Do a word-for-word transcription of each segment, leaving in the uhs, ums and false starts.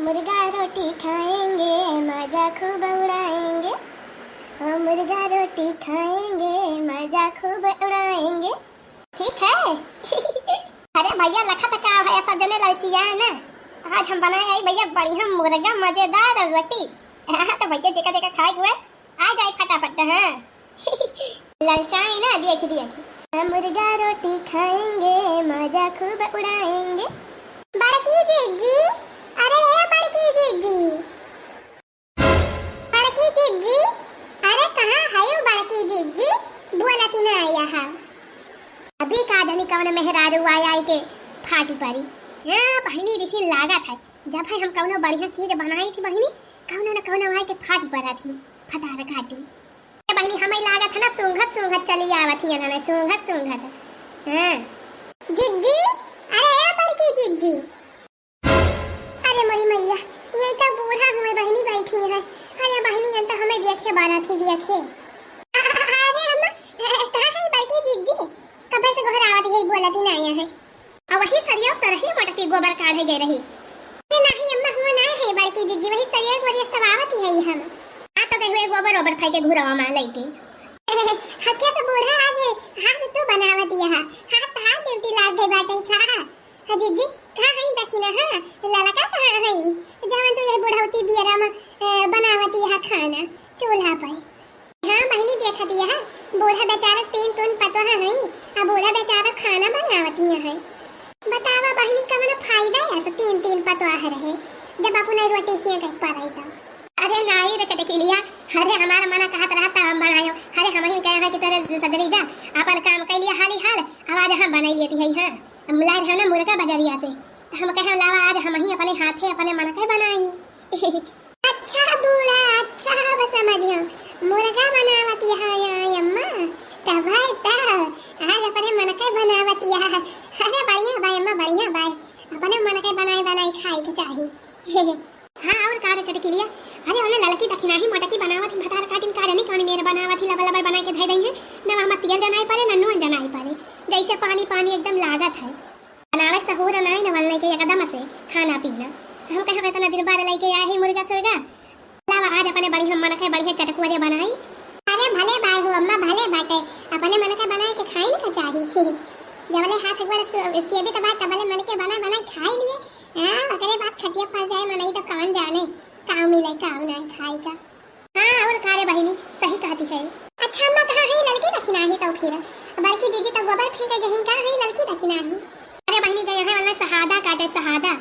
मुर्गा रोटी खाएंगे, मजा खूब उड़ाएंगे। ओ मुर्गा रोटी खाएंगे, मजा खूब उड़ाएंगे। ठीक है। अरे भइया, लखत का है, सब जने ललचिया है ना। आज हम बनाए आई भइया बढ़िया मुर्गा, मजेदार रोटी। हाँ, तो भइया जेका जेका खाए हुए आ जाए फटाफट, हाँ। ललचाए ना, देखी देखी। हम मुर्गा रोटी खाएंगे, मजा खूब उड़ाएंगे। बड़की जिज्जी, अरे ए बड़की जिज्जी, बड़की जिज्जी, अरे कहाँ है बड़की जिज्जी? बोलती ना आया है। अभी का जानी कौन मेहरारू आया है के फाटी परी। हाँ बहिनी, रिसी लागत है, जब है हम कौनो बढ़िया चीज बनाई थी बहिनी, कौनो न कौनो आए के फाटी परा थी, फटार काटी। ए बहिनी, हमें लागत है ना, सूंघत सूंघत चली आवत हियन, हमें सूंघत सूंघत। हाँ। जिज्जी, अरे ए बड़की जिज्जी। अरे मोरी मैया, ये तो बूढ़ा हुए बहिनी बैठी है। अरे बहिनी, ये तो हमें देखे बाना थी, देखे। अ-, अ-, अरे अम्मा, अ-, अ-, कहाँ है बड़की जिज्जी? कब से गोहरावत है, बोलती ना आया है। और वही सरिया तरही मटकी गोबर काढ़े गए रही। अरे नहीं अम्मा, हुआ ना है बड़की जिज्जी, वही सरिया को रिश्ता आवत ही है हम। आ तो गए हुए गोबर ओबर फेंके घुरवा में लेके। हत्या से बूढ़ा आज हाथ तो बनावत यह, हाथ हाथ ड्यूटी लाग गई बाटे का। हाँ जिज्जी, कहाँ है दखिना, हाँ? ललका कहाँ है? जवन तू यह बुढ़ौती बियरा में, अ, बनावत यह खाना चूल्हा पर। हाँ बहिनी, देखत यह बूढ़ा बेचारा तीन तून पतोह हई, आ बूढ़ा बेचारा खाना बनावत यह है। बतावा बहिनी, कवन फायदा है सो तीन तीन पतोह रहे, जब अपने रोटी सेंके के पड़ाई तो। अरे नाई रे चटकीलिया, अरे हमारा मना कहत रहा तब हम बनायो। अरे हम ही कहे हैं कि तेरे सदरी जा, अपन काम कर लिया हाली हाल, अब आज हम बनाई लेती है, हाँ। हम लाए रहे ना मुर्गा बजरिया से, तो हम कहे लावा आज हम ही अपने हाथे अपने मन के बनाई। अच्छा बूढ़ा, अच्छा, अब समझ गयो। मुर्गा बनावत यहाँ आई अम्मा, तब है तब। आज अपने मन के बनावत यहाँ। अरे बढ़िया बाय अम्मा, बढ़िया बाय। अपने मन के बनाई बनाई खाए के चाही। हाँ, और का रे चटकिलिया? अरे ओने ललकी दखिनाही मोटकी बनावत ही भतार काटिन, का जानी कौन मेर बनावत ही, लबर लबर बनाई के धई दई है। न वहाँ तेल जनाई पड़े, न नून जनाई पड़े। जैसे पानी पानी एकदम लागत है। बनावे सहूर नाई न वलने के एकदम से खाना पीना। हम कहे इतना दिन बाद लेके आए ही मुर्गा सुर्गा। लावा आज अपने बढ़िया मन के बढ़िया चटकुआ जे बनाई। अरे भले बाय हो अम्मा, भले बाटे। अपने मन के बनाए के खाई न का चाही। जबले हाथ एक बार सु-, सेबे त बात तबले मन के बनाए बनाए खाई लिए। हाँ, ओकरे बाद खटिया पर जाए मनई तो कौन जाने काऊ मिले काऊ नाई खाए का। हाँ, और का रे बहिनी, सही कहती है। अच्छा अम्मा, कहाँ है ललकी दखिनाही तो फिर? बड़की जीजी तो गोबर फेंके गई, कहाँ है ललकी दखिनाही? अरे बहिनी, गए हैं वल्ला सहादा काटे, सहादा।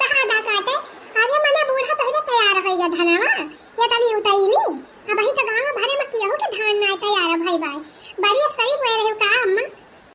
सहादा काटे? अरे मने बूढ़ा तो है तैयार होइगा धनवा, ये तनी उतैली। अब ही तो गाँव भरे में केहू के धान नाय तैयार है भाई बाय। बड़ी अफसरी हुए रहे का अम्मा?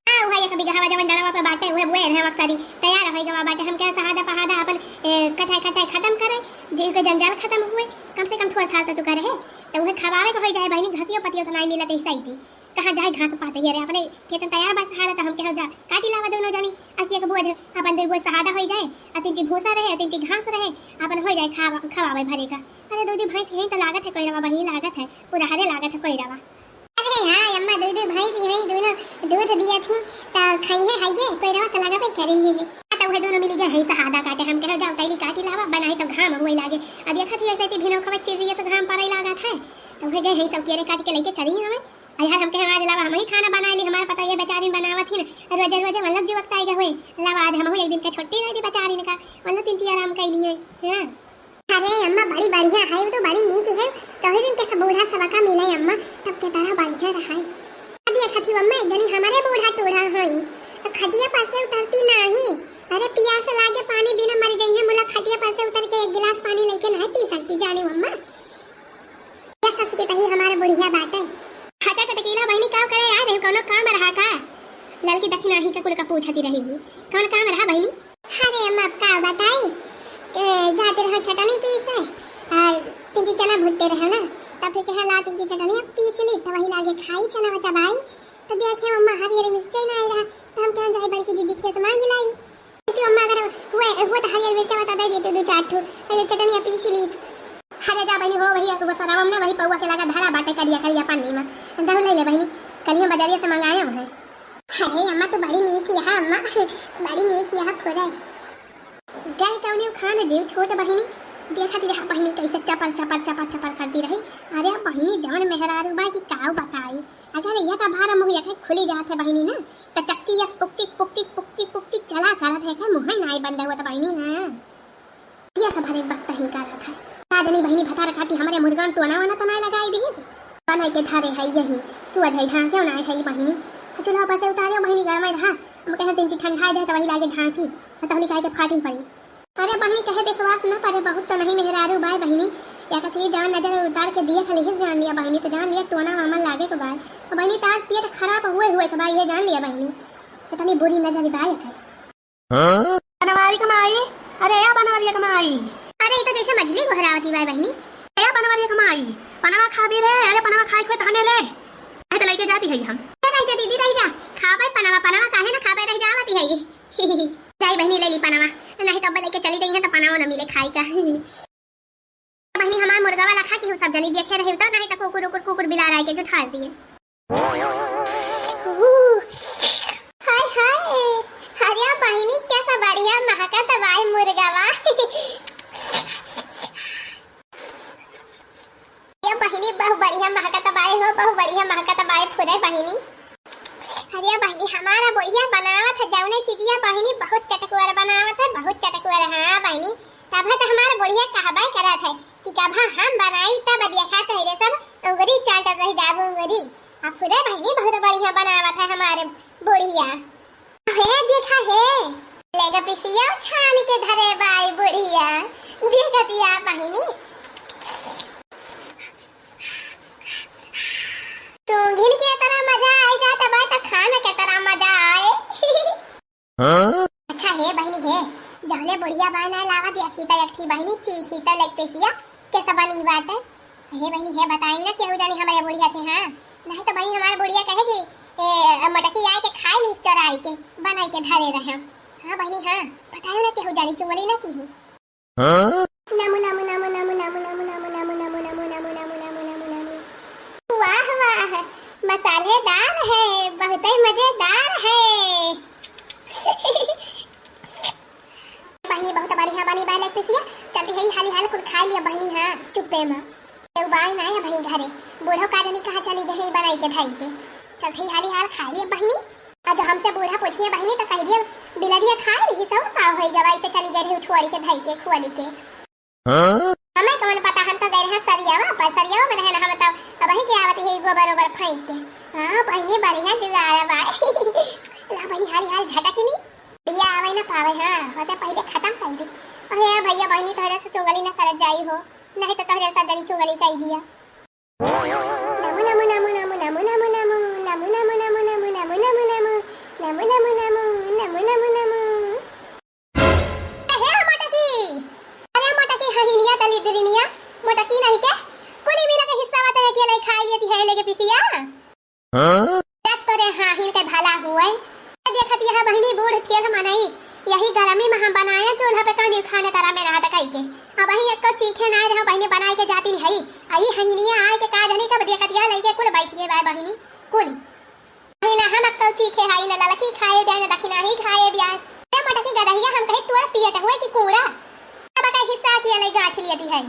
हाँ, उहे एक बिगहवा जवन डड़वा पे बाटे, उहे बोए रहे अफसरी। तैयार होइ गवा बाटे। हम कहे सहादा पहादा अपन, ए, कटाई कटाई खतम करे, जिनके जंजाल खतम हुए, कम से कम थोड़ा थाल तो चुका रहे, तो उहे खवावे के होइ जाए बहिनी, घासियो पतियो तो नाई मिलत ऐसा ही थी। कहाँ जाए घास पाते ही, अरे अपने खेतन तैयार बा सहादा, तो हम कहे जा, काटी लावा दोनों जनी, अखिया के बोझ, अपन दो बोझ सहादा होइ जाए, अतिन ची भूसा रहे, अतिन ची घास रहे, अपन होइ जाए खावा, खवावे भरे का। अरे दूधी भैंस यहीं तो लागत है कोई रवा, वहीं लागत है, पुराने लागत है कोई रवा। अरे हाँ अम्मा, दूध भैंस यही दोनों दूध दिया थी, तो खाई है, हाइये, कोई रवा तो लगा भाई करी है। तो वह दोनों मिली गए हैं सहादा काटे, हम कहे जाओ तैली काटी लावा, बनाई तो घाम हुए लागे। अब देखा थी ऐसे थी भिनो खबर चीज ये से घाम पड़े लागा था, तो वह गए हैं सब केरे काट के लेके चली हमें। अरे यार हम कहे आज लावा हम ही खाना बनाए ली, हमारा पता ये बेचारी बनावा थी ना, रोजे रोजे मतलब जुवकता आएगा हुए, लावा आज हम एक दिन का छुट्टी रह दी बेचारी का, मतलब तीन चीज आराम कर लिए। हाँ। अरे अम्मा, बड़ी बढ़िया है, वो तो बड़ी नीक है। तोहरे जन के सब बूढ़ा सबका मिले अम्मा, तब के तरह बढ़िया रहा है। अब देखत ही अम्मा, एक जनी हमारे बूढ़ा टूढ़ा हई, तो खटिया पर से उतरती नाही। अरे पियास लागे पानी बिना मर जाई है, मुला खटिया पर से उतर के एक गिलास पानी लेके नहीं पी सकती, जानी अम्मा। या सस के तही हमारे बुढ़िया बाटे। अच्छा चटकीला बहिनी, का करे आए रहे, कोनो काम रहा का? ललकी दखिनाही का कुल का पूछती रही हूँ, कौन काम रहा बहिनी? अरे अम्मा, अब का बताई, ए, जाते रहे चटनी पीसे, आ, तिनकी चना भुट्टे रहे ना, तब फिर कहे ला तिनकी चटनी अब पीस ली, तो वही लागे खाई चना चबाई, तो देखे अम्मा हरियर मिर्चे ना आई रहा, तो हम कहे जाए बड़की जीजी खेस मांग लाई। तो अम्मा अगर हुए, हुए तो हरियर मिर्चा बता दे देते दो चार ठो, अरे चटनी पीस ली। अरे जा बहिनी हो, वही एक वो सरावम ना, वही पौवा के लगा धरा बाटे करिया करिया पन्नी में, दम ले ले बहिनी, कल ही हम बाजारिया से मंगाए हैं। अरे अम्मा, तू बड़ी नीक यहाँ अम्मा, बड़ी नीक यहाँ खुद है। गए कौने खान जीव छोट बहिनी, देखत रहा बहिनी कैसे चपर चपर चपर चपर करती रही। अरे बहिनी जवन मेहरारू बा कि काऊ बताई, अगर यह का भार मुँह यके खुली जात है बहिनी ना, त चक्की यस पुकचिक पुकचिक पुकचिक पुकचिक चला करत है, के मुँह नाई बंद होत बहिनी ना। ये सब हर एक वक्त ही करत है। का जनी बहिनी भतार काटी हमरे मुर्गन टोना वाना तो नाई लगाई दिहिस। बनाई के धरे है यही, सुअज है ढांके नाई है बहिनी। चूल्हा पर से उतारे बहिनी गरमाई रहा, हम कहे दिन ठंडा जाए तो वही लागे ढांकी, तहली काहे के फाटिन पड़ी। अरे बहिनी, कहे विश्वास न परे, बहुत तो नहीं मेहरारू बाय बहिनी। या का चीज जान नजर उतार के दिया खाली हिस जान लिया बहिनी, तो जान लिया टोना मामा लागे के बाय। और बहिनी, तार पेट खराब हुए हुए के बाय, ये जान लिया बहिनी। इतनी बुरी नजर बाय के। हाँ? बनवारी कमाई, अरे या बनवारी कमाई। अरे, ई तो जैसे मझली गोहरावती बाय बहिनी। ए बनवारी कमाई, पनवा खाबी रे, अरे पनवा खाई खुए तहने ले। अरे तो लेके जाती है हम। ए, रह जा दीदी, रह जा। खाबे पनवा, पनवा काहे ना खाबे, रह जावती है। जाई बहिनी, ले ली पनवा, नहीं तो अब लेके चली गई है तो पनवा न मिले खाई का। बहिनी, हमार मुर्गा वाला खा की हो सब जनी देखे रहे तो, नहीं तो कुकुर उकुर, कुकुर बिलार आए के जुठार दिए। हाय हाय, अरे बहिनी, कैसा बढ़िया महकत बाय मुर्गावा। ये बहिनी, बहु बढ़िया महकत बाय हो, बहु बढ़िया महकत बाय फुरे बहिनी। अरे बहिनी, हमारा बुढ़िया बनावत है जौने चीजिया बहिनी, बहुत चटकुअर बनावत है, बहुत चटकुअर। हाँ बहिनी, तब है तो हमारा बुढ़िया कहबे करत है कि कभा हम बनाई तब देखा तोहरे सब उंगरी चाटत रह जाबू उंगरी। अब फुरे बहिनी बहुत बढ़िया बनावत है हमारे बुढ़िया। हे देखा हे, लेगा पिसिया छान के धरे बाय बुढ़िया, देखतिया बहिनी। सूंघिन के तरह मजा आए जात बा, त खान के तरह मजा आए। हाँ? अच्छा हे बहिनी हे, जहले बुढ़िया बाय ना लावा दिया खीता एक थी बहिनी, ची खीता लेग पीसिया, कैसा बनी बाटे? हे बहिनी हे, बताई ना केहू जानी हमरे बुढ़िया से, हाँ? नहीं तो बहिनी हमार बुढ़िया कहेगी, ए, मोटकी आए के खाई ली चोराई के, बनाई के धरे रहे। हाँ बहिनी हाँ, बताई ना केहू जानी चुंगली ना की हूँ। हाँ? नमु, नमु, नमु। वाह, वाह, मसालेदार है, बहुतै मजेदार है। बहिनी, बहुत बढ़िया बनी बा लेग पीसिया। जल्दी है, हाली हाल कुल खाई लिया बहिनी, हाँ, चुप्पे मा। केहू बाय नाय है बहिनी घरे, बूढ़ो का जानी कहाँ चली गई है बनाई के धाई के। चलते ही हाली हाल खाई लिया बहिनी। आज हमसे बूढ़ा पूछिए बहिनी तो कह दिया, बिलरिया खाए रही सब का होई गवा, इसे चली गई रही छोड़ी के धाई के खुआली के। हाँ? हमें कौन पता, हम तो गए रहे सरियावा पर, सरियावा में रहे ना हम तो, अब वहीं के आवत है गोबर ओबर फेंक के। हाँ बहिनी, बढ़िया जुगाड़ बा। ला बहिनी, हाली हाल झटकी नहीं, बिया आवे ना पावे, हाँ, वैसे पहले खत्म कर दे। अरे भैया बहिनी, तोहरे से चुगली ना करत जाई हो, नहीं तो तोहरे सब जनी चुगली कर दिया। नमु, नमु, नमु। ए, हे मोटकी। अरे मोटकी, हहिनिया तली दिरिनिया, मोटकी नहीं के? कुली मिला के हिस्सा वाते है, ठेले खाई लेती है लेके पिसिया। हाँ? तब तोरे हाहिन के भला हुए। देखत यह बहिनी बूढ़ ठेल मनई, यही गरमी में हम बनाया चूल्हा पे कौन खाने तरह में रहत कई के। अब वही एक तो चीखे ना रहो बहिनी बनाई के जाती नहीं हई। अही हहिनिया आए के का जानी कब देखत यह लइके कुल बैठ गए बाय बहिनी, कुल। बहिना हम अक्कल चीखे हई, न ललकी खाए बिया, न दखिना ही खाए बिया। ए मोटकी गदहिया, हम कहे तोर पियत हुए कि कूड़ा? अब का हिस्सा किया लई गांठ लियती है।